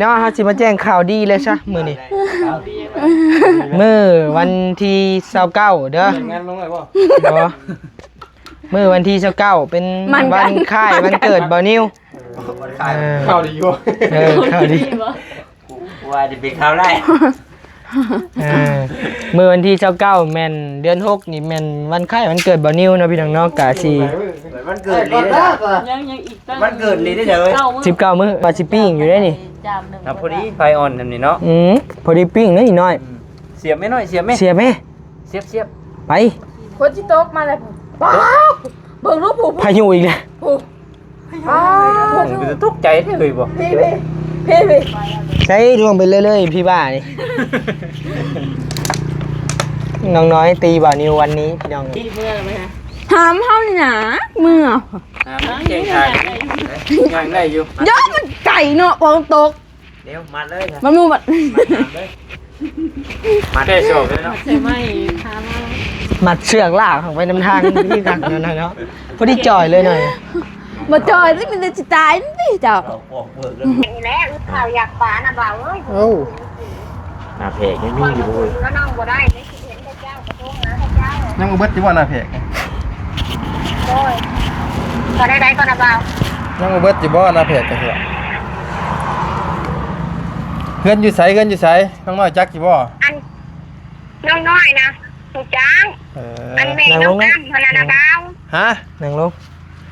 ເນາະ ເຮົາຊິມາແຈ້ງຂ່າວດີເລີຍຊະມື້ນີ້ ມື້ວັນທີຊາວເກົ້າເດີ ງານລົງໄດ້ບໍ່? ບໍ່ ມື້ວັນທີຊາວເກົ້າ ເປັນ ມັນ ວັນຄ້າຍວັນເກີດບ່າວນິວ ເອີ ຂ່າວດີຢູ່ ເອີ ຂ່າວດີ ວ່າຈະເປັນຂ່າວຮ້າຍ ເອີ ມື້ວັນທີຊາວເກົ້າ ແມ່ນເດືອນຫົກນີ້ ແມ່ນວັນຄ້າຍວັນເກີດບ່າວນິວເນາະ ພີ່ນ້ອງເນາະ ກະຊິ ວັນເກີດລີເດ້ ຍັງ ຍັງອີກຕັ້ງ ວັນເກີດລີເດ້ເດີ ເກົ້າມື້ ສິບເກົ້າມື້ ວ່າຊິປີ້ງຢູ່ເດ້ນີ້ ອ່າ ພໍດີໄຟອ່ອນສ່ຳນີ້ເນາະ ອືມ ພໍດີປີ້ງເດ້ນີ້ນ້ອຍ ອືມ ສຽບແມ່ນ້ອຍ ສຽບແມ່ ສຽບແມ່ ສຽບ ສຽບ ໄປ ຝົນຊິຕົກມາແລ້ວ ປ້າດ ເບິ່ງລູກຜູ້ ພາຍຸອີກແລ້ວ ຜູ້ ອ້າວ ເປັນຕາຕົກໃຈແທ້ເອີຍບໍ່ ພີ່ ພີ່ ພີ່ ພີ່ ໃສ່ລວງໄປເລື້ອຍໆ ພີ່ບ້ານີ້ ນ້ອງນ້ອຍຕີບ່າວນິວວັນນີ້ ພີ່ນ້ອງ ເມື່ອໄປຫາ ຫາມເຮົານີ້ນະ ເມື່ອ ຫາມແຈ້ງຖ່າຍ ຍ່າງໄດ້ຢູ່ ຢ້ານມັນໄກເນາະ ຝົນຕົກ ດຽວມັດເລີຍ ມັດໝູ່ມັດ ມັດແຕ່ສອກເລີຍເນາະ ໃສ່ໄມ້ຄາມາ ມັດເຊືອກລາກອອກໄປນຳທາງ ຄືຄັກນັ້ນນະເນາະ ພໍດີຈ່ອຍເລີຍໜ້ອຍ ບໍ່ຈ່ອຍ ມັນຊິຕາຍນີ້ເຈົ້າ ນີ້ແຫຼະ ອຶດເຂົ້າຢາກປານະບ່າວເອີຍ ໂອ້ ໜ້າແພກຍັງມີຢູ່ເວີຍ ແລ້ວນ້ອງບໍ່ໄດ້ ຍັງບໍ່ເບິດຢູ່ບໍ່ໜ້າແພກ? ໂດຍ ເທົ່າໃດໆ ກ່ອນນະບ່າວ? ຍັງບໍ່ເບິດຢູ່ບໍ່ໜ້າແພກ? ເຮືອນຢູ່ໃສ? ເຮືອນຢູ່ໃສ? ນ້ອງນ້ອຍຈັກຢູ່ບໍ່? ອັນ ນ້ອງນ້ອຍນະ ຮູ້ຈັກ ເອີ ອັນແມ່ນ້ອງອ້ຳຫັ້ນນະບ່າວ ຮະ? ນັ່ງລົງ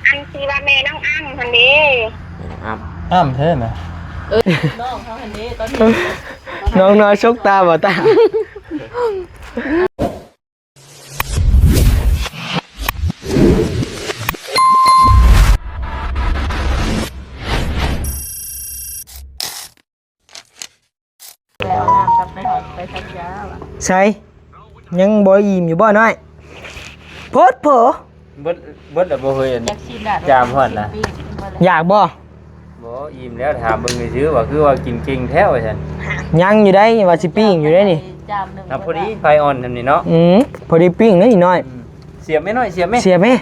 ອັນທີ່ວ່າແມ່ນ້ອງອ້ຳຫັ້ນເດ້ ອ້ຳ ອ້ຳແທ້ນະ ເອີ ນ້ອງເຮົາຫັ້ນເດ້ ຕອນນີ້ ນ້ອງນ້ອຍສົບຕາບໍ່ຕາ ໄປເອົານ້ຳກັບໄປຫອດໄປສັກຢາວ່າ ໃສ ຍັງບໍ່ອີ່ມຢູ່ບໍ່ນ້ອຍ? ໂພດໂພ ເບິດ ເບິດແລ້ວບໍ່ເຮີ້ຍ ຢາກຊິນະ ຈາມຮອດນະ ຢາກບໍ່? ບໍ່ ອີ່ມແລ້ວ ຖາມເບິ່ງຊື່ໆ ວ່າຄືວ່າກິນເກັ່ງແທ້ວ່າຊັ້ນ ຍັງຢູ່ໄດ໋ ວ່າຊິປີ້ງຢູ່ໄດ໋ນີ້ ຈາມໜຶ່ງ ນະ ພໍດີໄຟອ່ອນສ່ຳນີ້ເນາະ ອືມ ພໍດີປີ້ງເດ້ນ້ອຍ ອືມ ສຽບແມ່ນ້ອຍ ສຽບແມ່ ສຽບແມ່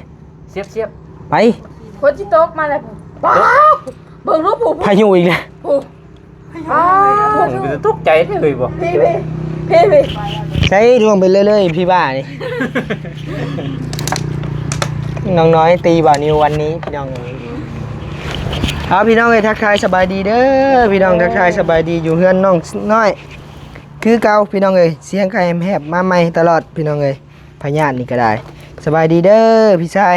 ສຽບ ສຽບ ໄປ ຝົນຊິຕົກມາແລ້ວ ປ້າດ ເບິ່ງລູກຜູ້ ພາຍຸອີກແລ້ວ ຜູ້ ອ້າວ ເປັນຕາຕົກໃຈແທ້ເອີຍບໍ່ ພີ່ ພີ່ ພີ່ ໃສ່ລວງໄປເລື້ອຍໆ ພີ່ບ້ານີ້ ນ້ອງນ້ອຍຕີບ່າວນິວວັນນີ້ ພີ່ນ້ອງເອີຍ ເອົາ ພີ່ນ້ອງເອີຍ ທັກທາຍສະບາຍດີເດີ ພີ່ນ້ອງ ທັກທາຍສະບາຍດີຢູ່ເຮືອນນ້ອງນ້ອຍ ຄືເກົ່າ ພີ່ນ້ອງເອີຍ ສຽງກະແຫບໆ ມາໃໝ່ຕະຫຼອດ ພີ່ນ້ອງເອີຍ ພະຍາດນີ້ກະໄດ້ ສະບາຍດີເດີ ພີ່ຊາຍ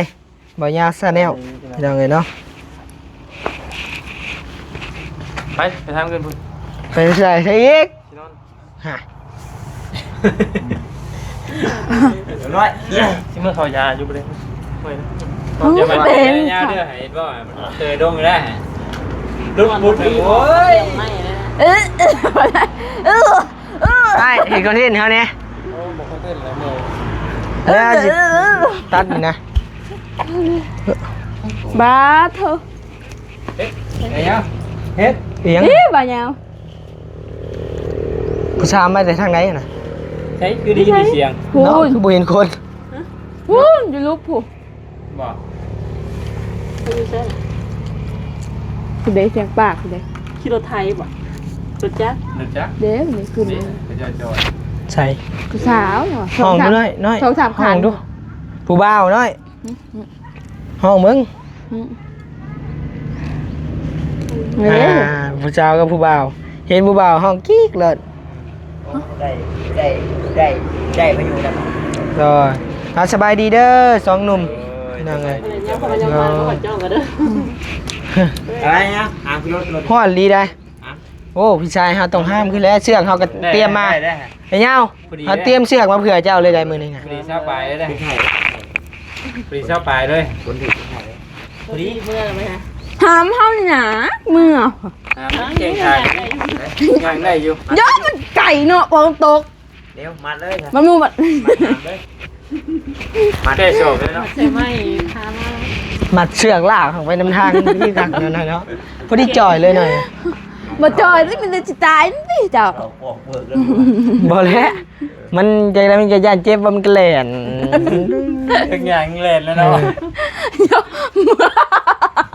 ບ່າວຍາວ Channel ເອີ ພີ່ນ້ອງເອີຍເນາະ ໄປ ໄປທາງອື່ນພຸ້ນ ໄປໃສ ໃສອີກ ຊິນອນ ຮະ ເດີນ້ອຍ ຊິເມືອເຂົ້າຢາຢູ່ບໍ່ເດ້ ໂອ້ຍ ເອົາຢາມາ ເປັນ ຢາເດີ ໃຫ້ເຫັນບໍ່ ເຕີດົງຢູ່ແລ້ວ ລຸດປຸດ ໂອ້ຍ ເອີ ເອີ ເອີ ອ້າຍ ເຫັນຄອນເທັນເຮົາແດ່ ໂອ້ ບໍ່ຄອນເທັນແລ້ວເມື່ອຍ ແລ້ວຊິຕັດນີ້ນະ ບາດໂທ ເຮັດ ເຮັດ ອີຫຍັງ? ເອີ ບ່າວຍາວ ຜູ້ສາວມາແຕ່ທາງໃດນະ? ໃສ ຄືໄດ້ຍິນແຕ່ສຽງ ເນາະ ຜູ້ ຄືບໍ່ເຫັນຄົນ? ຫະ? ພຸ້ນ ຢູ່ລຸ່ມພຸ້ນ ບໍ່? ເພິ່ນຢູ່ໃສ? ຜູ້ໃດສຽງປາກຜູ້ໃດ? ຂີ່ລົດໄຖບໍ່? ລົດຈັກ? ລົດຈັກ? ເດ້ ນີ້ຂຶ້ນ ນີ້ ເຂົາເຈົ້າຈອດ ໃສ? ຜູ້ສາວເນາະ ຮ້ອງດູນ້ອຍ ນ້ອຍ ສອງສາມຄັນ ຮ້ອງດູ ຜູ້ບ່າວນ້ອຍ ຫຶ ຫຶ ຮ້ອງເບິ່ງ ຫຶ ອ່າ ຜູ້ສາວກັບຜູ້ບ່າວ ເຫັນຜູ້ບ່າວຮ້ອງກີກເລີດ ໄດ້ ໄດ້ ໄດ້ ໄດ້ມາຢູ່ນຳ ໂດຍ ອ່າ ສະບາຍດີເດີ ສອງໜຸ່ມ ໂດຍ ພີ່ນ້ອງເອີຍ ສະບາຍດີ ເອີ ອາ ຂີ່ລົດ ລົດ ຮ້ອນອີ່ຫຼີໃດ ໂອ້ ພີ່ຊາຍ ເຮົາຕ້ອງຫ້າມຄືແລ້ວ ເຊືອກເຮົາກະຕຽມມາ ໄດ້ ໄດ້ ໄອ້ຍາວ ພໍດີ ເຮົາຕຽມເຊືອກມາເຜື່ອເຈົ້າເລີຍໄດ໋ມື້ນີ້ນະ ພໍດີຊາວປາຍເລີຍ ພໍດີຊາວປາຍເລີຍ ຄົນຖືກຖ່າຍ ພໍດີເມືອໄປຫາ ຫາມເຮົານີ້ນະ ເມືອ ຫາມແຈ້ງຖ່າຍ ຍ່າງໄດ້ຢູ່ ຢ້ານມັນໄກເນາະ ຝົນຕົກ ດຽວມັດເລີຍ ມັດໝູ່ມັດ ມັດແຕ່ສອກເລີຍເນາະ ໃສ່ໄມ້ຄາມາ ມັດເຊືອກລາກອອກໄປນຳທາງ ຄືກັນນັ້ນນະເນາະ ພໍດີຈ່ອຍເລີຍໜ້ອຍ ບໍ່ຈ່ອຍ ມັນຊິຕາຍນີ້ເຈົ້າ ບໍ່ແຫຼະ ມັນຈັ່ງໃດມັນກະຢ້ານເຈັບ ມັນກະແລ່ນ ເຮັດຫຍັງແລ່ນແລ້ວເນາະ ເອີ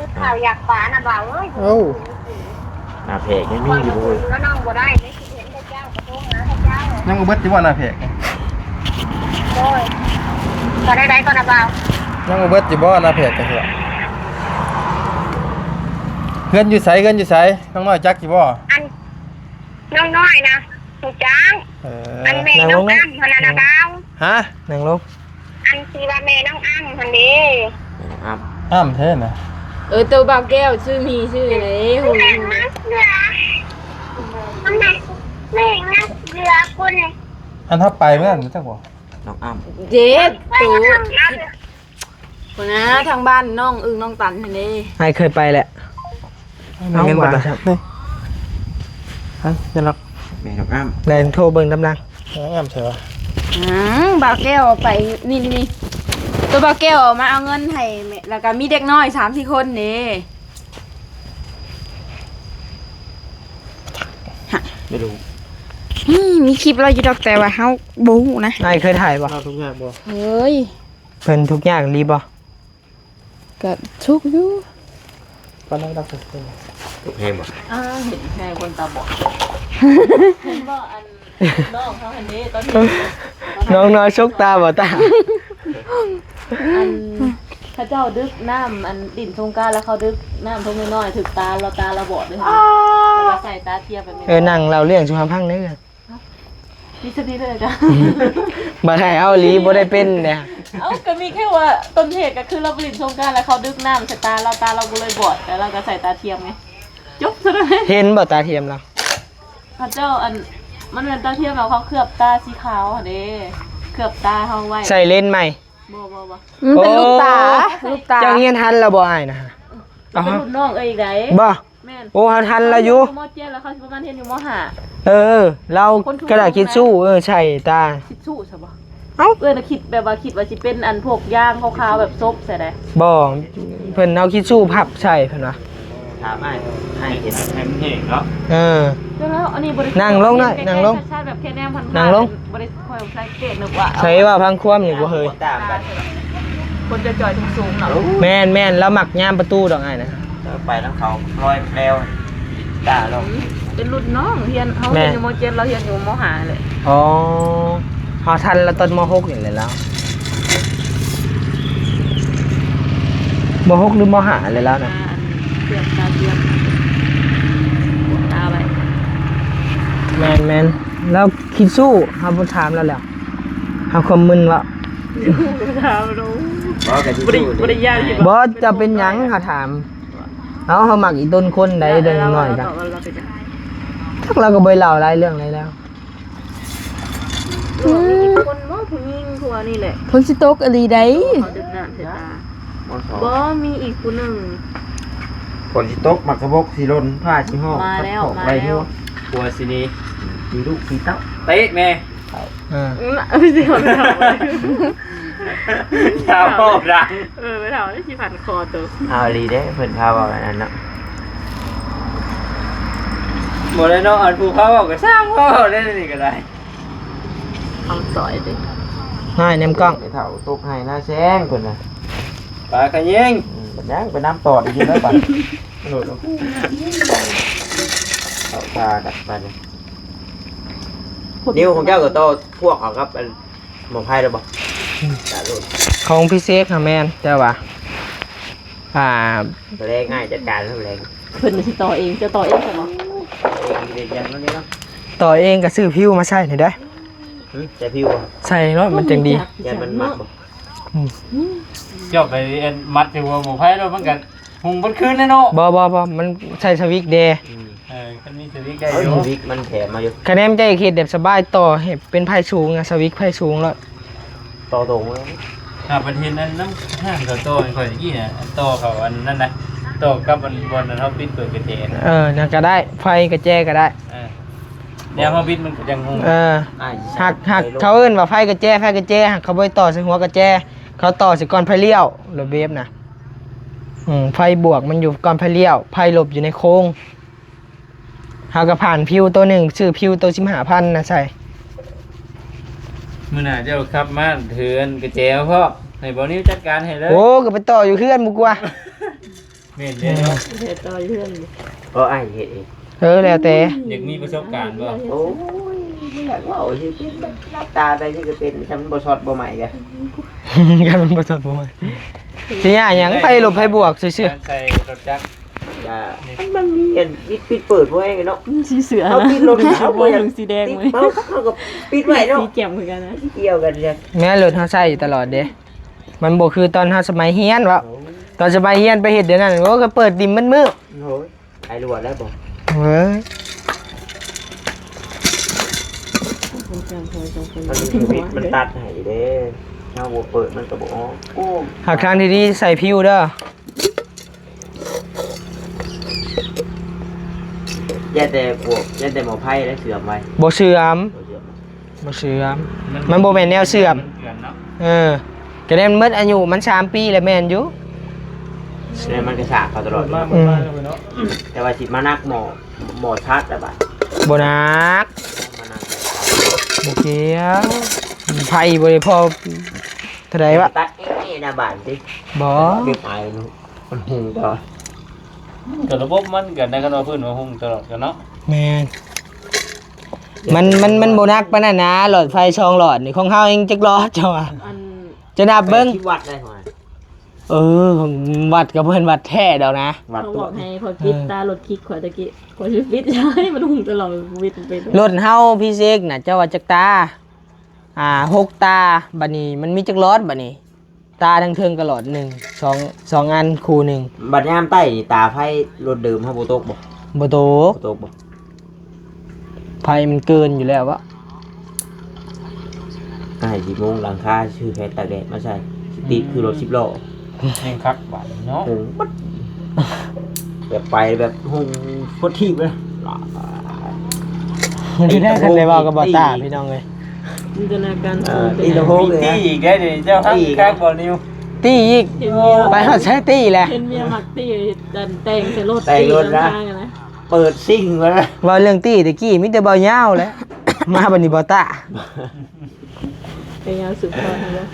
ດເຂົ້າຢາກປານະບ່າວເອີຍ. ໂອ້ ໜ້າແພກຍັງມີຢູ່ບໍ່ເອີຍ? ແລ້ວນ້ອງບໍ່ໄດ້ເດ້ ຊິເຫັນເຂົາເຈົ້າກໍໂທຫາເຂົາເຈົ້າ. ຍັງບໍ່ເບິດຢູ່ບໍ່ໜ້າແພກ? ໂດຍ ກໍໄດ້ໄດ້ກ່ອນນະບ່າວ. ຍັງບໍ່ເບິດຢູ່ບໍ່ໜ້າແພກ? ເຮືອນຢູ່ໃສ? ເຮືອນຢູ່ໃສ? ນ້ອງນ້ອຍຈັກຢູ່ບໍ່? ອັນ ນ້ອງນ້ອຍນະ ຮູ້ຈັກ. ເອີ ອັນແມ່ນ້ອງອ້ຳຫັ້ນນະນະບ່າວ. ຮະ? ນັ່ງລົງ. ອັນທີ່ວ່າແມ່ນ້ອງອ້ຳຫັ້ນເດ້. ແມ່ນ້ອງອ້ຳ ອ້ຳແທ້ນະ. ເອີ ໂຕບ່າວແກ້ວຊື່ໝີຊື່ຫຍັງເດ້ ຮູ້. ແມ່ນາເສືອ ແມ່ນາເສືອພຸ້ນ. ອັນເຮົາໄປມື້ນັ້ນຈັກບໍ່? ນ້ອງອ້ຳ ເດ້ ໂຕ ພຸ້ນນະ ທາງບ້ານນ້ອງອຶ່ງນ້ອງຕັນຫັ້ນເດ້. ອ້າຍເຄີຍໄປແຫຼະ. ເອົາ ເງິນບໍ່ ບາດ ນີ້ ຮະ? ຢ່າລັກ ແມ່ນ້ອງອ້ຳ ແລ່ນໂທເບິ່ງຕຳຫຼັງ. ນ້ອງອ້ຳໃສວະ? ອືມ ບ່າວແກ້ວເອົາໄປ ນີ້ ນີ້ ໂຕບ່າວແກ້ວເອົາມາເອົາເງິນໃຫ້ແມ່ ແລ້ວກໍມີເດັກນ້ອຍສາມສີ່ຄົນເດ້. ບໍ່ຮູ້ ອືມ ມີຄລິບລາວຢູ່ດອກ ແຕ່ວ່າເຮົາບໍ່ຮູ້ນະ. ອ້າຍເຄີຍຖ່າຍບໍ່? ລາວທຸກຍາກບໍ່? ເຮີ້ຍ ເພິ່ນທຸກຍາກອີ່ຫຼີບໍ່? ກໍທຸກຢູ່. ປານນັ້ນກໍທຸກ. ຕົກແຮງບໍ່? ອ້າ ເຫັນແຮງຄົນຕາບອດ. ເຫັນບໍ່ ອັນ ນ້ອງເຮົາຫັ້ນເດ້ ຕອນນີ້ ນ້ອງນ້ອຍສົບຕາບໍ່ຕາ? ອັນ ເຂົາເຈົ້າດຶກນ້ຳ ອັນ ຫຼິ້ນສົງການ ແລ້ວເຂົາດຶກນ້ຳຖົງນ້ອຍໆ ຖືກຕາລາວ ຕາລາວບອດເດ້. ແລ້ວກໍໃສ່ຕາທຽມແບບນີ້. ເອີ ນັ່ງເລົ່າເລື່ອງສູ່ເຮົາຟັງແດ່. ມີສະຕິເດີກະ ບໍ່ໄດ້ເອົາອີ່ຫຼີ ບໍ່ໄດ້ເປັນເດ້. ເອົ້າ ກໍມີແຄ່ວ່າຕົ້ນເຫດກໍຄືລາວໄປຫຼິ້ນສົງການ ແລ້ວເຂົາດຶກນ້ຳໃສ່ຕາລາວ ຕາລາວກໍເລີຍບອດ ແລ້ວລາວກໍໃສ່ຕາທຽມໄງ. ຈົບເທົ່ານັ້ນ. ເຫັນບໍ່ຕາທຽມລາວ? ເຂົາເຈົ້າ ອັນ ມັນແມ່ນຕາທຽມແລ້ວເຂົາເຄື່ອບຕາສີຂາວຫັ້ນເດ້ ເຄື່ອບຕາເຮົາໄວ້. ໃສ່ເລນໃໝ່? ບໍ່ ບໍ່ ບໍ່. ມັນເປັນລູກຕາ ເອີ ລູກຕາ. ເຈົ້າຮຽນທັນແລ້ວບໍ່ອ້າຍນະ? ເປັນລຸ້ນນ້ອງເອື້ອຍອີກໃດ໋. ບໍ່? ແມ່ນ. ໂອ້ ເຮົາທັນລາວຢູ່ ມ.ເຈັດ ແລ້ວເຂົາຊິປະມານຮຽນຢູ່ ມ.ຫ້າ. ເອີ ເອີ ລາວກະດາຄິດສູ້ ເອີ ໃສ່ຕາ ຄິດສູ້ຊະບໍ່? ເອົ້າ ເອື້ອຍນະຄິດແບບວ່າ ຄິດວ່າຊິເປັນອັນພວກຢາງຂາວໆ ແບບສົບໃສ່ໃດ໋. ບໍ່ ເພິ່ນເອົາຄິດສູ້ພັບໃສ່ເພິ່ນວ່າ. ຖາມອ້າຍ ອ້າຍເຫັນ ໃຫ້ມັນແຫ້ງເນາະ. ເອີ ແລ້ວອັນນີ້ບໍ່ໄດ້ ນັ່ງລົງໜ້ອຍ ນັ່ງລົງ ຊາດໆ ແບບແຄ່ແນມຜ່ານໆ ນັ່ງລົງ. ບໍ່ໄດ້ຄ່ອຍໃສ່ເກດນະວ່າ ໃສ່ວ່າພັງຄວາມນີ້ບໍ່ເຮີຍ. ຄົນຈ່ອຍໆ ສູງໆ ເນາະ. ແມ່ນໆ ລາວມັກຍາມປະຕູດອກອ້າຍນະ. ເອີ ໄປນຳເຂົາລອຍແລ້ວຕາລອງ. ເປັນລຸ້ນນ້ອງຮຽນ ເຮົາຮຽນຢູ່ ມ.ເຈັດ ລາວຮຽນຢູ່ ມ.ຫ້າ ແຫຼະ. ອໍ ເຮົາທັນລາວຕອນ ມ.ຫົກ ນີ້ແຫຼະລາວ. ມ.ຫົກ ຫຼື ມ.ຫ້າ ແຫຼະລາວນະ. ຕາອັນ ເຄື່ອບຕາທຽມ ຕາໄວ້. ແມ່ນໆ ລາວຄິດສູ້ ເຮົາບໍ່ຖາມລາວແລ້ວ ເຮົາຄວາມມຶນເວົ້າ. ຖາມລາວ ບໍ່ ກໍຊິ ບໍ່ໄດ້ ສູ້ ບໍ່ໄດ້ຢ້ານ. ບໍ່ ເຈົ້າເປັນຫຍັງ ເຮົາຖາມ. ເອົາ ເຮົາມັກອີ່ຕົນຄົນໃດ ເດັກນ້ອຍກະ ລາວ ລາວ ລາວເປັນຫຍັງ? ຈັກ ລາວກໍບໍ່ໄດ້ເລົ່າຫຼາຍເລື່ອງໃດແລ້ວ. ລູກມີອີກຄົນບໍ່ ຜູ້ຍິງຜູ້ນີ້ແຫຼະ. ຝົນຊິຕົກອີ່ຫຼີໃດ໋. ເຂົາດຶກນ້ຳໃສ່ຕາ. ບໍ່ ມີອີກຜູ້ໜຶ່ງ. ຝົນຊິຕົກ ໝາກສະບົກຊິຫຼົ່ນ ຟ້າຊິຮ້ອງ ມາແລ້ວ ມາແລ້ວ. ຜົວຊິໜີ ມີລູກມີເຕົ້າ ເຕະແມ່. ເອີ ອືມ ເອົາໄປເອົາ ຢ່າເວົ້າດັງ. ເອີ ໄປເຖົ້າໄດ້ຊິພັນຄໍໂຕ. ເອົາອີ່ຫຼີເດ້ ເພິ່ນພາເວົ້າອັນນັ້ນເນາະ. ບໍ່ໄດ້ເນາະ ອັນຜູ້ພາເວົ້າກໍຊ່າງເວົ້າໄດ້ ນີ້ກໍໄດ້. ຄຳສອຍເດ້ ໃຫ້ແນມກ້ອງ. ໄປເຖົ້າຕົກໄຮ່ນາແຊງເພິ່ນນະ ປາຂະແຍງ. ອືມ ບັດຍັງໄປນຳຕອດອີກຢູ່ແລ້ວບັດ ໂດດລົງ ເຂົ້າປ່າກັນບັດນີ້. ນິ້ວຂອງເຈົ້າກໍຕໍ່ພວກເອົາກັບອັນ ໝໍໄພແລ້ວບໍ່? ອືມ ຂອງພິເສດຫັ້ນແມ່ນ ແຕ່ວ່າ ອ່າ ແລກງ່າຍຈັດການແລ້ວແລກ. ເພິ່ນຊິຕໍ່ເອງ ຈະຕໍ່ເອງຊະບໍ່? ຕໍ່ເອງເຮັດຫຍັງນັ້ນນີ້ເນາະ ຕໍ່ເອງກໍຊື້ພິວມາໃສ່ນີ້ເດ້. ຫຶ ໃສ່ພິວບໍ່? ໃສ່ເນາະ ມັນຈັ່ງດີ. ຢ້ານມັນມັດບໍ່? ອືມ ເຈົ້າໄປອັນມັດໃສ່ຫົວໝໍໄພໂລດ ມັນກໍຮຸ່ງເບິດຄືນແລ້ວເນາະ. ບໍ່ ບໍ່ ບໍ່ ມັນໃສ່ສະວິກເດ້. ອືມ ເອີ ຄັນມີສະວິກໄດ້ຢູ່ ເອົາສະວິກມັນແຖມມາຢູ່. ຄະແນນເຈົ້າເຮັດແບບສະບາຍ ຕໍ່ໃຫ້ເປັນໄຟສູງນະ ສະວິກໄຟສູງໂລດ. ຕໍ່ຕົງເລີຍ. ຫາປະເທດນັ້ນນຳ ຫ້າງເຂົາຕໍ່ໃຫ້ຂ້ອຍກີ້ນະ ຕໍ່ເຂົາອັນນັ້ນນະ ຕໍ່ກັບອັນບ່ອນນັ້ນເຮົາປິດເປີດກະແຈນະ. ເອີ ນັ້ນກໍໄດ້ ໄຟກະແຈກໍໄດ້. ເອີ ແນວເຮົາປິດມັນກໍຍັງຮູ້. ເອີ ຫາກ ຫາກເຂົາເອີ້ນວ່າໄຟກະແຈ ໄຟກະແຈ ຫາກເຂົາບໍ່ໄດ້ຕໍ່ໃສ່ຫົວກະແຈ ເຂົາຕໍ່ໃສ່ກ່ອນໄຟລ້ຽວ ລະບຽບນະ. ອືມ ໄຟບວກມັນຢູ່ກ່ອນໄຟລ້ຽວ ໄຟລົບຢູ່ໃນໂຄ້ງ. ເຮົາກໍຜ່ານພິວໂຕໜຶ່ງ ຊື້ພິວໂຕສິບຫ້າພັນນະໃສ່. ມື້ໜ້າເຈົ້າຂັບມາຖືອັນກະແຈມາພ້ອມ ໃຫ້ບ່າວນິວຈັດການໃຫ້ເລີຍ. ໂອ້ ກໍໄປຕໍ່ຢູ່ເຮືອນບໍ່ກວ່າ. ແມ່ນເດ້ເນາະ ແຕ່ຕໍ່ຢູ່ເຮືອນ ເພາະອ້າຍເຮັດເອງ. ເອີ ແລ້ວແຕ່ ຢາກມີປະສົບການບໍ່? ໂອ້ຍ ບໍ່ຢາກເວົ້າ ຊິເປັນແບບຫຼັບຕາໄປ ຊິກໍເປັນ ຄັນມັນບໍ່ຊັອດບໍ່ໄໝ້ກະ ຄັນມັນບໍ່ຊັອດບໍ່ໄໝ້ ຊິຍາກຫຍັງ ໄຟລົບໄຟບວກຊື່ໆ. ໃສ່ລົດຈັກ ກະ ມັນ ມັນມີອັນປິດ ປິດເປີດບໍ່ແຮງເນາະ. ອືມ ສີເສືອ ເຮົາປິດລົດ ເຮົາບໍ່ຢາກ ສີແດງ ປິດ ເຮົາ ເຮົາກໍປິດໄວ້ເນາະ. ສີແຈ່ມຄືກັນນະ ສີກ່ຽວກັນ. ແມ່ນ ລົດເຮົາໃຊ້ຢູ່ຕະຫຼອດເດ້ ມັນບໍ່ຄືຕອນເຮົາສະໄໝຮຽນເວົ້າ. ໂອ້ຍ ຕອນສະໄໝຮຽນໄປເຮັດແນວນັ້ນ ໂອ້ ກໍເປີດດິນມັດມື້. ໂອ້ຍ ໄອຫຼວດແລ້ວບໍ່? ເອີ ມັນມີຊີວິດ ມັນຕັດໃຫ້ເດ້ ເຮົາບໍ່ເປີດມັນກໍບໍ່ອອກ. ໂອ້ ຫາທາງທີ່ດີໃສ່ພິວເດີ. ຢ່າແຕ່ພວກ ຢ່າແຕ່ໝໍໄພໄດ້ເສື່ອມໄວ. ບໍ່ເສື່ອມ ບໍ່ເສື່ອມ ບໍ່ເສື່ອມ ມັນ ມັນບໍ່ແມ່ນແນວເສື່ອມ ມັນເຈື່ອນເນາະ. ເອີ ກະແນນໝົດອາຍຸມັນສາມປີແລ້ວແມ່ນຢູ່ ແລ້ວມັນກະສາກເຂົາຕະຫຼອດເນາະ. ອືມ ແຕ່ວ່າຊິມາໜັກໝໍ ໝໍຊັດລະບາດ ບໍ່ໜັກ ມາໜັກ ບໍ່ກ່ຽວ ໄຟບໍ່ໄດ້ພໍເທົ່າໃດວະ ຕັດເອງນີ້ນະບາດຕິ. ບໍ່ ເກັບໄອມັນ ມັນຫຸງກໍ ມັນກໍລະບົບມັນກໍໄດ້ ຄັນວ່າພື້ນວ່າຮຸ່ງຕະຫຼອດກັນເນາະ. ແມ່ນ ມັນ ມັນ ມັນບໍ່ໜັກປານນັ້ນນະ ຫຼອດໄຟສອງຫຼອດນີ້ ຂອງເຮົາເອງຈັກຫຼອດເຈົ້າວ່າ ອັນ ຈະນັບເບິ່ງ ແປດສິບວັດໄດ້ຂອງອ້າຍ. ເອີ ຂອງວັດກໍບໍ່ແມ່ນວັດແທ້ດອກນະ ວັດ ເຂົາບອກໃຫ້ຂ້ອຍປິດ ເອີ ຕາລົດຄິກຂ້ອຍຕະກີ້ ຂ້ອຍຊິປິດໃຫ້ມັນຮຸ່ງຕະຫຼອດ ວິດເປັນ ລົດເຮົາພີເອັກນະ ເຈົ້າວ່າຈັກຕາ? ອ່າ ຫົກຕາ ບັດນີ້ມັນມີຈັກຫຼອດບັດນີ້? ຕາທາງເທິງກໍຫຼອດໜຶ່ງ ສອງ ສອງອັນຄູ່ໜຶ່ງ. ບັດຍາມໃຕ້ນີ້ຕາໄຟລົດເດີມເຮົາບໍ່ຕົກບໍ່? ບໍ່ຕົກ ບໍ່ຕົກບໍ່? ໄຟມັນເກີນຢູ່ແລ້ວວະ. ອ້າຍຊິມຸງຫຼັງຄາ ຊື້ແຜ່ນຕາກແດດມາໃສ່ ສະຕິກຄືລົດສິບລໍ້ ແຮງຄັກບາດນີ້ເນາະ ໂອ້ ແບບໄປແບບຮຸ່ງໂພດທີບເລີຍ. ມັນຊິໄດ້ຄັນໄດ້ເວົ້າກັບບໍ່ຕາ ພີ່ນ້ອງເອີຍ. ຈິນຕະນາການ ເອີ ຕີໂຕໂພກເລີຍ ຕີອີກໄດ້ເດ ເຈົ້າ ຕີອີກ ຄັກບໍ່ນິວ ຕີອີກ ເຫັນເມຍ ໄປຮອດໃສຕີແຫຼະ ເຫັນເມຍມັກຕີ ອັນແຕ່ງໃສ່ລົດ ແຕ່ງລົດນະ ຕີນຳທາງນະ ເປີດຊິງມາ ເວົ້າເລື່ອງຕີຕະກີ້ມີແຕ່ເບົາຍາວແຫຼະ ມາບັດນີ້ບໍ່ຕາ ເປັນຍາວສືບທອດຫັ້ນເນາະ.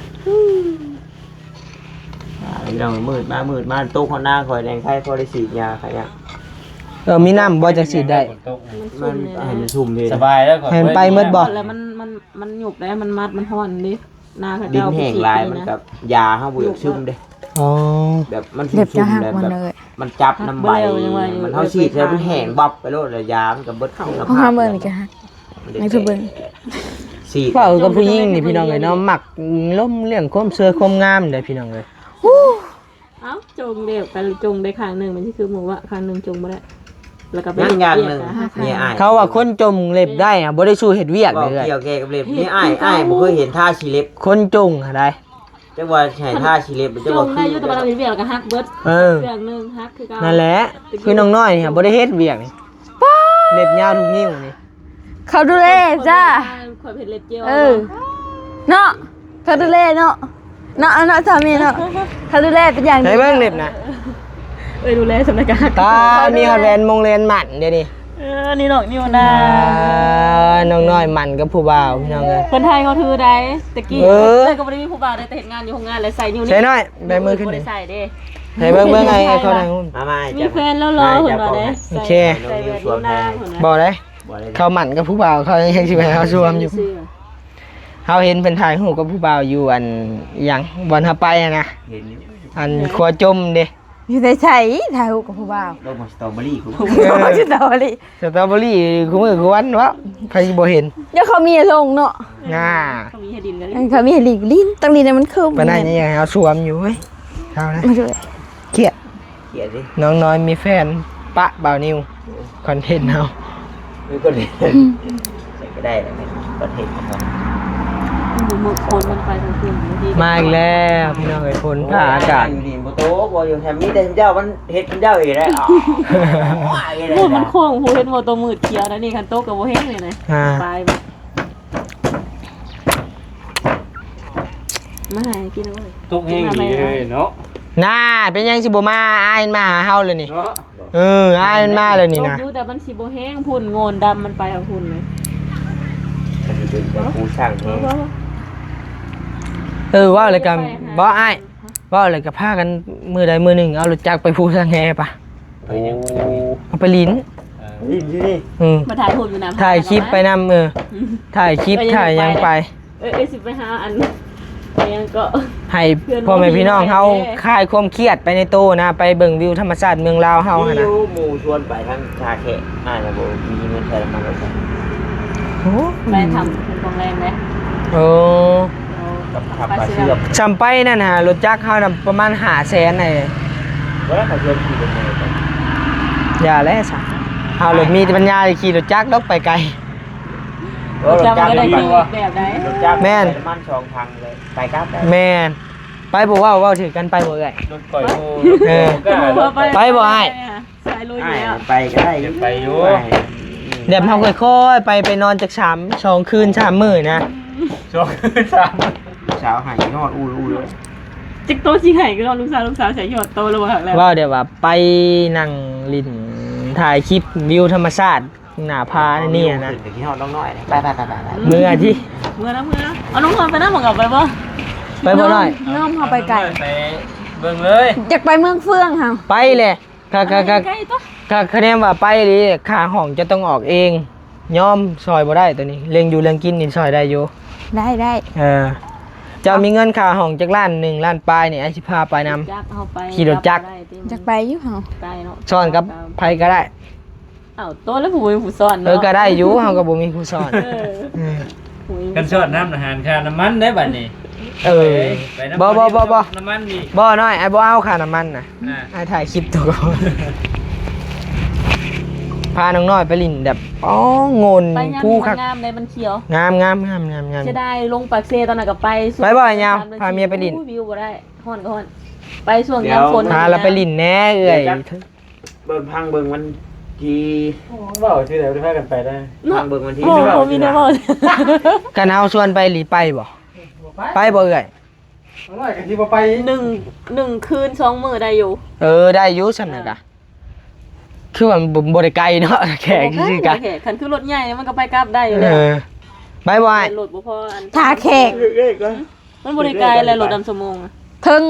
ອ່າ ພີ່ນ້ອງ ມືດມາ ມືດມາ ຕົກຮອດນາຂ້ອຍແດງໄຄ ພໍໄດ້ສີດຢາຂະຫຍັງ. ເອີ ມີນ້ຳບໍ່ ຈັ່ງສີດໄດ້ ມັນໃຫ້ມັນຊຸ່ມເດ ສະບາຍແລ້ວ ໃຫ້ມັນໄປໝົດບໍ່? ແລ້ວມັນ ມັນ ມັນຫຍຸບໄດ້ ມັນມັດ ມັນຮ້ອນເດ້ ນາເຂົາເຈົ້າ ດິນແຫ້ງຫຼາຍ ມັນກໍຢາເຮົາບໍ່ຢາກຊຶມເດ້. ອໍ ແບບມັນຊຸ່ມໆ ແລ້ວແບບມັນຈັບນຳໃບ ມັນ ເຮົາສີດໃສ່ມັນແຫ້ງບັບໄປໂລດ ແລ້ວຢາມັນກໍເບິດຄຸນນະພາບ ເຮົາເບິ່ງນີ້ກໍ ໃຫ້ເພິ່ນເບິ່ງ ເວົ້າກັບຜູ້ຍິງນີ້ພີ່ນ້ອງເອີຍເນາະ ມັກລົມເລື່ອງຄວາມເຊື່ອຄວາມງາມເດ້ພີ່ນ້ອງເອີຍ. ເອົ້າ ຈົ່ງເລັບກັນ ຈົ່ງໄດ້ຂ້າງໜຶ່ງ ມັນຊິຄືໝູ່ວະ ຂ້າງໜຶ່ງຈົ່ງບໍ່ໄດ້ ແລ້ວກໍໄປ ຍັງຢ່າງໜຶ່ງ ເຮັດວຽກ ເມຍອ້າຍ ເຂົາວ່າຄົນຈົ່ງເລັບໄດ້ອະ ບໍ່ໄດ້ສູ້ເຮັດວຽກເລີຍ ກ່ຽວແກ່ກັບເລັບ ເມຍອ້າຍ ອ້າຍບໍ່ເຄີຍເຫັນທາສີເລັບ ຄົນຈົ່ງຫັ້ນໃດ ຈັກວ່າໃຫ້ທາສີເລັບ ຈົງໄດ້ຢູ່ ແຕ່ວ່າເຮົາເຮັດວຽກແລ້ວກໍຫັກເບິດ ເອີ ເຄື່ອງໜຶ່ງຫັກຄືເກົ່າ ນັ້ນແຫຼະ ຄືນ້ອງນ້ອຍນີ້ບໍ່ໄດ້ເຮັດວຽກນີ້ ເລັບຍາວທຸກນິ້ວນີ້ ເຂົາດູແລຈ້າ ຂ້ອຍເຮັດເລັບເຈວ ເອີ ເນາະ ເຂົາດູແລເນາະ ເນາະ ເນາະ ສາມີເນາະ ເຂົາດູແລເປັນຢ່າງດີ ໃຫ້ເບິ່ງເລັບນະ ເອີ ດູແລສຳນັກງານ ຕາມີຮອດແວ່ນມົງແວ່ນໝັ້ນດຽວນີ້ ເອີ ນີ້ນ້ອງນິວນາ ອ່າ ນ້ອງນ້ອຍໝັ້ນກັບຜູ້ບ່າວພີ່ນ້ອງເອີຍ ເພິ່ນຖ່າຍເຂົາຖືໄດ໋ ຕະກີ້ ເອີ ເອີ ກໍບໍ່ໄດ້ມີຜູ້ບ່າວໄດ້ ແຕ່ເຮັດງານຢູ່ໂຮງງານ ແລ້ວໃສ່ນິ້ວນີ້ ໃສ່ນ້ອຍ ໄດ້ມືຂຶ້ນ ບໍ່ໄດ້ໃສ່ເດ້ ໃຫ້ເບິ່ງ ເບິ່ງໃຫ້ເຂົາຖ່າຍຮູບ ມາ ມາ ມີແຟນແລ້ວເນາະ ເພິ່ນວ່າເດ້ ໂອເຄ ໃສ່ແວ່ນນິວນາ ບໍ່ໄດ້ ເຂົາໝັ້ນກັບຜູ້ບ່າວ ເຂົາຍັງຊິໄປຫາຊວມຢູ່ ເຮົາເຫັນເພິ່ນຖ່າຍຮູບກັບຜູ້ບ່າວຢູ່ ອັນ ຫຍັງ ບ່ອນເຮົາໄປຫັ້ນນະ ເຫັນຢູ່ ອັນ ຂົວຈົມເດ້ ຢູ່ໃນໃສ ຖ່າຍຮູບກັບຜູ້ບ່າວ ລົງມາສະຕໍເບີຣີ ສະຕໍເບີຣີ ສະຕໍເບີຣີຄູ່ມື້ຄູ່ວັນເນາະ ໃຜຊິບໍ່ເຫັນ ເຈົ້າເຂົາມີລົງເນາະ ນ່າ ເຂົາມີໃຫ້ດິນກໍຫຼິ້ນ ເອີ ເຂົາມີໃຫ້ຫຼິ້ນ ຫຼິ້ນ ຕ້ອງຫຼິ້ນໃຫ້ມັນເຄີມ ປານນັ້ນຍັງເອົາຊວມຢູ່ເວີຍ ເອົານະ ມາດ້ວຍ ຄຽດ ຄຽດເດ້ ນ້ອງນ້ອຍມີແຟນ ປະບ່າວນິວ ຄອນເທັນເຮົາ ມີຄອນເທັນ ໃສ່ກໍໄດ້ແຫຼະ ຄອນເທັນເຮົາ ມື້ ມື້ຄົນມັນໄປກາງຄືນ ມາອີກແລ້ວພີ່ນ້ອງເອີຍ ຝົນຟ້າອາກາດ ຢູ່ນີ້ບໍ່ຕົກ ບໍ່ຢູ່ແຮມ ມີແຕ່ເຈົ້າມັນເຮັດເຈົ້າເອງໄດ໋ ໂອ້ຍ ມັນໂຄ້ງ ຜູ້ເຮັດບໍ່ຕົກ ມືດຂຽວນະນີ້ ຄັນຕົກກໍບໍ່ແຮງນີ້ນະ ອ່າ ໄປ ມາໃຫ້ກິນເອົາເວີຍ ຕົກແຮງດີເລີຍເນາະ ນ່າ ເປັນຫຍັງຊິບໍ່ມາ ອ້າຍມາຫາເຮົາແລ້ວນີ້ ເນາະ ເອີ ອ້າຍມັນມາແລ້ວນີ້ນະ ຕົກຢູ່ ແຕ່ມັນຊິບໍ່ແຮງ ພຸ້ນໂງ່ນດຳມັນໄປທາງພຸ້ນເລີຍ ມັນຊິເປັນແບບພູຊ່າງແຮງ ເອີ ເວົ້າແລ້ວກໍ ບໍ່ ອ້າຍ ເວົ້າແລ້ວກໍພາກັນ ມື້ໃດມື້ໜຶ່ງເອົາລົດຈັກໄປພູຊ່າງແຮປະ ໂອ້ ເອົາໄປຫຼິ້ນ ຫຼິ້ນຢູ່ນີ້ ອືມ ມາຖ່າຍຮູບຢູ່ນຳ ຖ່າຍຄລິບໄປນຳ ເອີ ຖ່າຍຄລິບ ເອີ ຢ່າ ຖ່າຍຫຍັງໄປ ເອີ ເອີ ຊິໄປຫາອັນ ຫຍັງເກາະ ໃຫ້ພໍ່ແມ່ພີ່ນ້ອງເຮົາຄາຍຄວາມຄຽດໄປໃນໂຕນະ ໄປເບິ່ງວິວທຳມະຊາດເມືອງລາວເຮົາຫັ້ນນະ ມີຢູ່ໝູ່ຊວນໄປທາງທ່າແຂກ ອ້າຍນະບໍ່ມີເງິນໃຊ້ນ້ຳມັນລົດ ໂອ້ ໄປທຳເປັນກອງແລງເດ້ ໂອ້ ກັບ ກັບປາເຊື່ອມ ຊ່ຳໄປນັ້ນຫາລົດຈັກເຮົານະປະມານຫ້າແສນໃດ ບໍ່ໄດ້ ຂ້ອຍເຊື່ອມຂີ່ລົດໃຫຍ່ໄປ ຢ່າແລ້ວຊະ ເຮົາລົດມີແຕ່ປັນຍາຂີ່ລົດຈັກດອກໄປໄກ ເອີ ລົດຈັກມັນກໍໄດ້ຄືອີກແບບໃດ ລົດຈັກ ແມ່ນ ປະມານສອງພັນເລີຍ ໄປກັບໄດ້ ແມ່ນ ໄປບໍ່ເວົ້າ ເວົ້າຖືກກັນໄປບໍ່ເອື້ອຍ ລົດຂ້ອຍໂຫ ເອີ ໄປບໍ່ອ້າຍ ສາຍລຸຍຢູ່ແລ້ວ ອ້າຍໄປກໍໄດ້ ຢາກໄປຢູ່ ແບບເຮົາຄ່ອຍໆໄປ ໄປນອນຈັກສາມ ສອງຄືນສາມມື້ນະ ສອງຄືນສາມມື້ ສາວໄຫ້ຮອດອູລຸຍ ຈັກໂຕຊິໄຫ້ກໍຮອດລູກສາວ ລູກສາວໃສ່ຍອດໂຕແລ້ວບໍ່ ເວົ້າແບບວ່າໄປນັ່ງຫຼິ້ນ ຖ່າຍຄລິບວິວທຳມະຊາດ ໜ້າຜານີ້ນະ ໄປ ໄປ ໄປ ເມືອທີ່ ເມືອນຳ ເມືອນຳ ເອົານ້ອງນອນໄປນຳ ບໍ່ກັບໄປບໍ່ ໄປບໍ່ນ້ອຍ ນ້ອງເຮົາໄປໄກ ໄປເບິ່ງເລີຍ ຢາກໄປເມືອງເຟືອງຫັ້ນ ໄປແຫຼະ ກະ ກະ ກະ ກະຄະແນນວ່າໄປອີ່ຫຼີ ຄ່າຫ້ອງຈະຕ້ອງອອກເອງ. ຍອມ ຊ່ອຍບໍ່ໄດ້ໂຕນີ້ ເລື່ອງຢູ່ເລື່ອງກິນນີ້ຊ່ອຍໄດ້ຢູ່. ໄດ້ ໄດ້ ເອີ ເຈົ້າມີເງິນຄ່າຫ້ອງຈັກລ້ານໜຶ່ງ ລ້ານປາຍນີ້ ອ້າຍຊິພາໄປນຳ. ຂີ່ລົດຈັກ ຢາກໄປຢູ່ເຮົາ ໄກເນາະ ຊ້ອນກັບໃຜກໍໄດ້. ອ້າວ ໂຕແລ້ວຜູ້ບໍ່ມີຜູ້ຊ້ອນເນາະ. ເອີ ກໍໄດ້ຢູ່ ເຮົາກໍບໍ່ມີຜູ້ຊ້ອນ. ເອີ ຄັນຊ້ອນນຳ ຫານຄ່ານ້ຳມັນໄດ້ບັດນີ້. ເອີ ບໍ່ ບໍ່ ບໍ່ ບໍ່ ນ້ຳມັນນີ້ ບໍ່ ນ້ອຍ ອ້າຍບໍ່ເອົາຄ່ານ້ຳມັນນະ. ອ້າຍຖ່າຍຄລິບໂຕກໍພໍ ພານ້ອງນ້ອຍໄປຫຼິ້ນແບບ ອໍ ໂງ່ນ ໄປຍາມນີ້ມັນງາມເດ້ ມັນຂຽວ ງາມ ງາມ ງາມ ງາມ ງາມ. ເສຍດາຍລົງປາກເຊຕອນນັ້ນກໍໄປ ໄປບໍ່ ຍາມ ພາເມຍໄປຫຼິ້ນ. ໂອ້ຍ ວິວບໍ່ໄດ້ ຮ້ອນກໍຮ້ອນ ໄປຊ່ວງຍາມຝົນ ພາລາວໄປຫຼິ້ນແດ່ເອື້ອຍ. ເບິ່ງ ພັງເບິ່ງວັນທີ ເວົ້າທີ່ໃດບໍ່ໄດ້ພາກັນໄປໄດ້ ເນາະ ພັງເບິ່ງວັນທີ ບໍ່ ບໍ່ມີແນວເວົ້າ. ຄັນເຮົາຊວນໄປອີ່ຫຼີໄປບໍ່? ໄປບໍ່ເອື້ອຍ? ນ້ອຍກໍຊິບໍ່ໄປ ໜຶ່ງ ໜຶ່ງຄືນສອງມື້ໄດ້ຢູ່. ເອີ ໄດ້ຢູ່ຊັ້ນນະກະ ຄືວ່າບໍ່ ບໍ່ໄດ້ໄກເນາະ ແຂກຊື່ໆກະ. ຄັນຄືລົດໃຫຍ່ມັນກໍໄປກັບໄດ້ຢູ່ແລ້ວ. ເອີ ໄປບໍ່ອ້າຍ? ລົດບໍ່ພໍ ອັນ ຖ້າແຂກ ມັນບໍ່ໄດ້ໄກແຫຼະ ລົດນຳຊົ່ວໂມງ. ເທິງ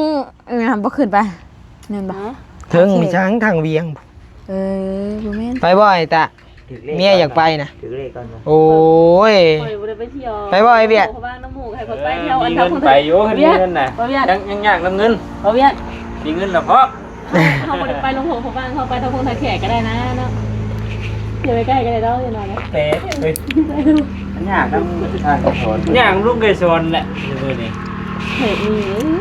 ເອີ ບໍ່ຂຶ້ນໄປ ແມ່ນບໍ່? ເທິງມີທາງ ທາງວຽງ. ເອີ ບໍ່ແມ່ນ ໄປບໍ່ອ້າຍຕະ? ເມຍຢາກໄປນະ. ຖືກເລກກ່ອນບໍ່? ໂອ້ຍ ຂ້ອຍບໍ່ໄດ້ໄປທ່ຽວ. ໄປບໍ່ໄອ້ວຽດ? ເຂົາວ່ານ້ຳໝູກໃຫ້ຂ້ອຍໄປທ່ຽວ ເອີ ອັນ ມີເງິນໄປຢູ່ ຄັນມີເງິນນະ. ບໍ່ວຽດ ຍັງ ຍັງຍາກນຳເງິນ. ບໍ່ວຽດ ມີເງິນແລ້ວເພາະ ເຮົາບໍ່ໄດ້ໄປລົງຫົວ ເຂົາວ່າເຮົາໄປທາງພົງທ່າແຂກກໍໄດ້ນະເນາະ. ຢູ່ໃກ້ໆກໍໄດ້ດອກ ຢ່າໜ້ອຍນະ. ແປເລີຍ ມັນຍາກນຳທ່ານໄກສອນ ຍາກນຳລຸງໄກສອນແຫຼະມື້ນີ້. ເອີ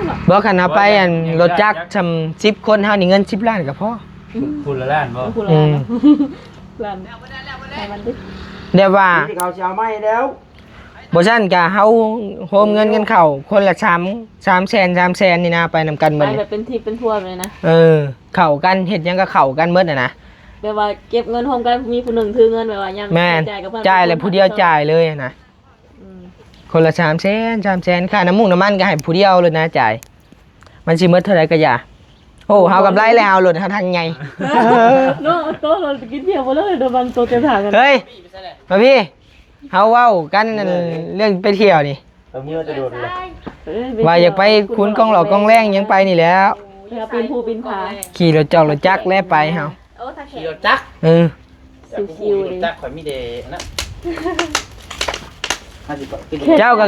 ເນາະ ບໍ່ ຄັນເຮົາໄປອັນລົດຈັກຊ່ຳສິບຄົນ ເຮົານີ້ເງິນສິບລ້ານກໍພໍ. ອືມ ຜູ້ລະລ້ານບໍ່? ຜູ້ລະລ້ານ ອືມ ລ້ານ ໃຫ້ມັນຕິ ແບບວ່າ ທີ່ເຂົາຊິເອົາໃໝ່ແລ້ວ. ບໍ່ຊັ້ນກະເຮົາໂຮມເງິນກັນເຂົ້າຄົນລະສາມ ສາມແສນ ສາມແສນນີ້ນະ ໄປນຳກັນເບິດ ໄປແບບເປັນທິບເປັນພວກເລີຍນະ. ເອີ ເຂົ້າກັນ ເຮັດຫຍັງກໍເຂົ້າກັນເບິດຫັ້ນນະ. ແບບວ່າເກັບເງິນໂຮມກັນ ມີຜູ້ໜຶ່ງຖືເງິນ ແບບວ່າຍາມ ແມ່ນ ຈ່າຍແລ້ວຜູ້ດຽວຈ່າຍເລີຍຫັ້ນນະ. ອືມ ຄົນລະສາມແສນ ສາມແສນ ຄ່ານ້ຳມູກນ້ຳມັນກໍໃຫ້ຜູ້ດຽວໂລດນະຈ່າຍ. ມັນຊິໝົດເທົ່າໃດກໍຢ່າ. ໂອ້ ເຮົາກຳໄລແລ້ວ ລົດເຮົາທັງໃຫຍ່ເນາະ. ໂຕລົດກິນທ່ຽວບໍ່ເລີຍ ໂດນບັງໂຕເຕັມຖັງ. ເຮີ້ຍ ມາພີ່ ເຮົາເວົ້າກັນເລື່ອງໄປທ່ຽວນີ້ ເອີ ເມື່ອແຕ່ດົນແລ້ວ ເອີ ວ່າຢາກໄປຂຸນກອງຫຼອກກອງແລງ ຍັງໄປນີ້ແຫຼ້ວ. ໄປຫາປີນພູປີນຜາ ຂີ່ລົດຈອກລົດຈັກແລ້ວໄປເຮົາ. ໂອ້ ຖ້າແຂກ ຂີ່ລົດຈັກ ເອີ ຊິວໆ ຂີ່ລົດຈັກ ຂ້ອຍມີແຕ່ອັນນັ້ນ. ເຈົ້າກໍ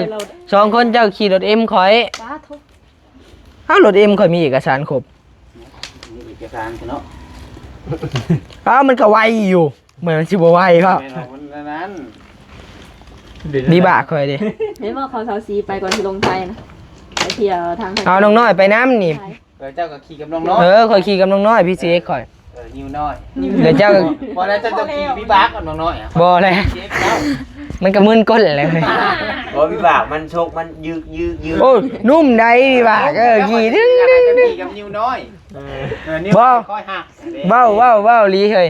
ສອງຄົນ ເຈົ້າຂີ່ລົດເອັມຂ້ອຍ. ປາໂທ້ ອ້າວ ລົດເອັມຂ້ອຍມີເອກະສານຄົບ. ມີເອກະສານເນາະ. ອ້າວ ມັນກໍໄວຢູ່ ແມ່ນ ມັນຊິບໍ່ໄວບໍ? ແມ່ນວ່າມັນອັນນັ້ນ ວິບາກຂ້ອຍເດ້. ເຫັນບໍ່ ເຂົາຊາວສີ່ໄປກ່ອນຊິລົງໄທນະ ໄປທ່ຽວທາງໄທ. ເອົານ້ອງນ້ອຍໄປນຳນີ້. ເອີ ເຈົ້າກໍຂີ່ກັບນ້ອງນ້ອຍ. ເອີ ຂ້ອຍຂີ່ກັບນ້ອງນ້ອຍ ພີຊີເອັກສ໌ ຂ້ອຍ. ເອີ ນິວນ້ອຍ ແລ້ວເຈົ້າ ບໍ່ແລ້ວເຈົ້າ ເຈົ້າຂີ່ວິບາກກັບນ້ອງນ້ອຍອະ. ບໍ່ແລ້ວ ມັນກໍມຶນກົ້ນແຫຼະ. ບໍ່ ວິບາກມັນຊົກ ມັນຍຶກໆໆ. ໂອ້ຍ ນຸ້ມໃດວິບາກ. ເອີ ຂີ່ດຶງໆໆ ຂີ່ກັບນິວນ້ອຍ. ເອີ ເອີ ນິວ ບໍ່ ຄ່ອຍຫັກ. ເວົ້າ ເວົ້າ ເວົ້າອີ່ຫຼີເຮີ້ຍ.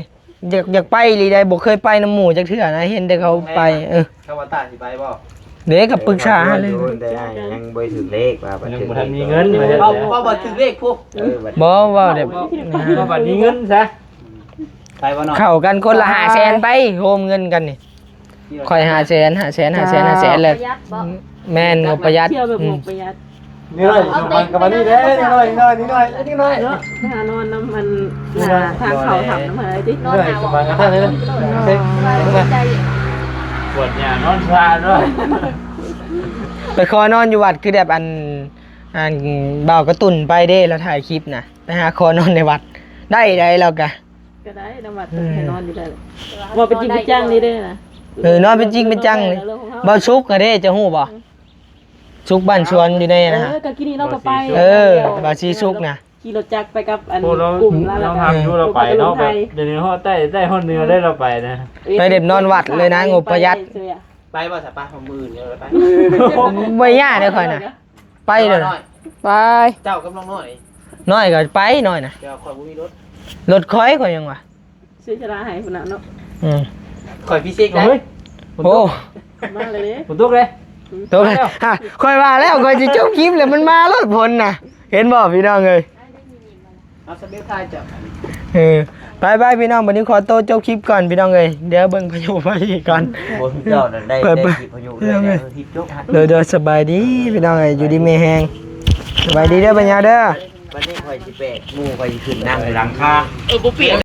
ຢາກ ຢາກໄປອີ່ຫຼີໃດ໋ ບໍ່ເຄີຍໄປນຳໝູ່ຈັກເທື່ອນະ ເຫັນແຕ່ເຂົາໄປ. ເອີ ເຈົ້າວ່າຕາຊິໄປບໍ່? ເດ້ ກໍປຶກສາຫາລື ແຕ່ຍັງບໍ່ໄດ້ຖືກເລກ ວ່າ ຍັງບໍ່ທັນມີເງິນ. ເວົ້າ ເວົ້າບໍ່ຖືກເລກພຸ້ນ. ເອີ ບໍ່ ເວົ້າແບບ ເວົ້າບັດມີເງິນຊະ ໄປບໍ່ນ້ອຍ? ເຂົ້າກັນຄົນລະຫ້າແສນໄປ ໂຮມເງິນກັນນີ້. ຂ້ອຍຫ້າແສນ ຫ້າແສນ ຫ້າແສນ ຫ້າແສນ ແລ້ວ ປະຢັດບໍ່? ແມ່ນ ງົບປະຢັດ ທ່ຽວແບບ ອືມ ງົບປະຢັດ. ນີ້ໜ້ອຍ ສະບາຍກັບອັນນີ້ເດ້ ນີ້ໜ້ອຍ ນີ້ໜ້ອຍ ນີ້ໜ້ອຍ ນີ້ໜ້ອຍ ເນາະ. ຫານອນນຳມັນ ໜ້າທາງເຂົ້າຖ້ຳນຳເພິ່ນເລີຍຕິ ນອນໜາວ. ສະບາຍກັບທ່ານເລີຍ ປວດຫຍ້ານອນຊາດ້ວຍ. ໄປຂໍນອນຢູ່ວັດ ຄືແບບອັນ ອັນບ່າວກະຕຸ່ນໄປເດ້ ລາວຖ່າຍຄລິບນະ ໄປຫາຂໍນອນໃນວັດ ໄດ້ໃດ ລາວກະ ກໍໄດ້ນຳວັດ ເອີ ໃຫ້ນອນຢູ່ໄດ້. ເວົ້າເປັນຈິງເປັນຈັງນີ້ເດ້ນະ. ເອີ ນອນເປັນຈິງເປັນຈັງນີ້. ເວົ້າສຸກຫັ້ນເດ້ ເຈົ້າຮູ້ບໍ່? ສຸກບ້ານສວນຢູ່ໃນນະ. ເອີ ກໍກີ້ນີ້ເນາະ ກໍໄປ. ເອີ ບ່າວສີສຸກນະ ຂີ່ລົດຈັກໄປກັບອັນກຸ່ມລາວ ລາວ ລາວ ລາວ ຢູ່ລາວໄປເນາະ. ແບບດຽວນີ້ຮອດໃຕ້ ໃຕ້ຮອດເໜືອໄດ້ລາວໄປນະ. ໄປແບບນອນວັດເລີຍນະ ງົບປະຢັດ. ໄປບໍ່ສະປະ ມື້ອື່ນເດີໄປ. ບໍ່ຍາກເດ້ຂ້ອຍນະ ໄປເລີຍ. ໄປ ເຈົ້າກັບນ້ອງນ້ອຍ. ນ້ອຍກໍໄປ ນ້ອຍນະ. ເຈົ້າ ຂ້ອຍບໍ່ມີລົດ. ລົດຂ້ອຍ ຂ້ອຍຍັງວ່າ ເສຍສະຫຼະໃຫ້ພຸ້ນນະເນາະ. ອືມ ຂ້ອຍພິເສດໄດ້. ໂອ້ ມາເລີຍເດ້ ຝົນຕົກເດ້. ຕົກເດ້. ຮະ ຂ້ອຍວ່າແລ້ວ ຂ້ອຍຊິຈົບຄລິບແລ້ວ ມັນມາໂລດຝົນນະ. ເຫັນບໍ່ພີ່ນ້ອງເອີຍ? ເອົາສະເບວຖ່າຍເຈົ້າ. ເອີ ໄປໆ ພີ່ນ້ອງ ບັດນີ້ຂໍໂຕຈົບຄລິບກ່ອນພີ່ນ້ອງເອີຍ. ດຽວເບິ່ງພາຍຸໄຟອີກກ່ອນ. ໂອ້ຍ ເຈົ້ານັ້ນໄດ້ ໄດ້ຄລິບພາຍຸເລີຍນະ. ເອີ ຄລິບຈົບ. ໂດຍໆ ສະບາຍດີພີ່ນ້ອງເອີຍ ຢູ່ດີມີແຮງ. ສະບາຍດີເດີ ບັນຍາເດີ. ອັນນີ້ຂ້ອຍຊິແບກ ໝູ່ຂ້ອຍຊິຂຶ້ນນັ່ງຢູ່ຫຼັງຄາ ເອີ ບໍ່ປ່ຽນ